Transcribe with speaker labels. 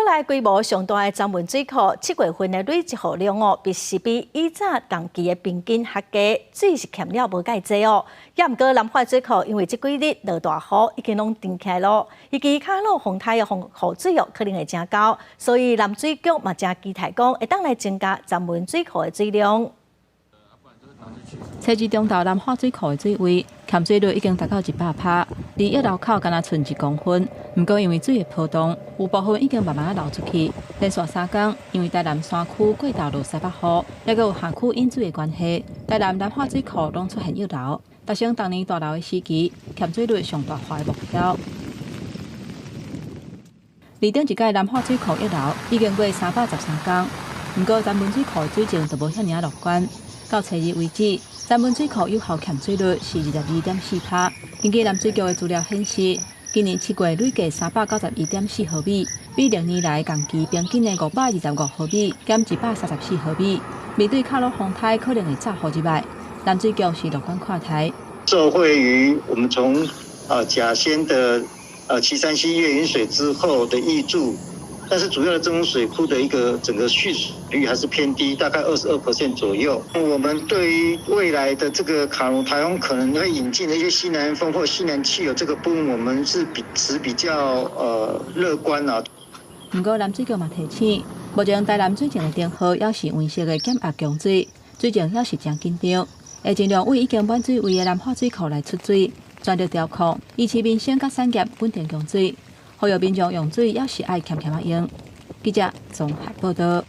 Speaker 1: 內規模上大的曾文水庫，7月份的累積雨量哦，必是比以前同期的平均較低，水是欠了無蓋濟哦。也毋過南化水庫因為這幾日落大雨，已經攏漲起來囉。預計卡努風颱的風雨水哦，可能會誠高，所以南水局嘛誠期待講，會當來增加曾文水庫的水量。
Speaker 2: 初二中晝南化水庫的水位欠水率已經達到100%，離溢流口干焦賰1公分。毋過因為水的波動，有部分已經慢慢流出去。連續3工，因為台南山區過晝落西北雨，抑閣有下區引水的關係，台南南化水庫攏出現溢流，達成逐年大流的時期欠水率上大化的目標。離頂一屆南化水庫溢流已經過313工，毋過曾文水庫的水情就無遐爾仔樂觀。到初二為止，曾文水庫有效欠水率是22.4%。根據南水局的資料顯示，今年7月累計391.4毫米，比歷年來同期平均的525毫米減134毫米。面對卡努風颱可能會驟雨入來，南水局是樂觀看待。
Speaker 3: 受惠於我們從甲仙的旗山溪躍引水之後的挹注，但是主要的曾文水庫的一個整個蓄水率還是偏低，大概22% 左右。我們對於未來的這個卡努颱風可能會引進的一些西南風或西南氣流這個部分，我們是比持比較樂觀啊。
Speaker 2: 毋過南水局嘛提醒，目前台南水情的燈號猶是黃色的減壓供水，水情猶是誠緊張，會盡量為已經滿水位的南化水庫來出水，全力調控，維持民生佮產業穩定供水，呼籲民眾用水猶是愛儉儉仔用。記者綜合報道。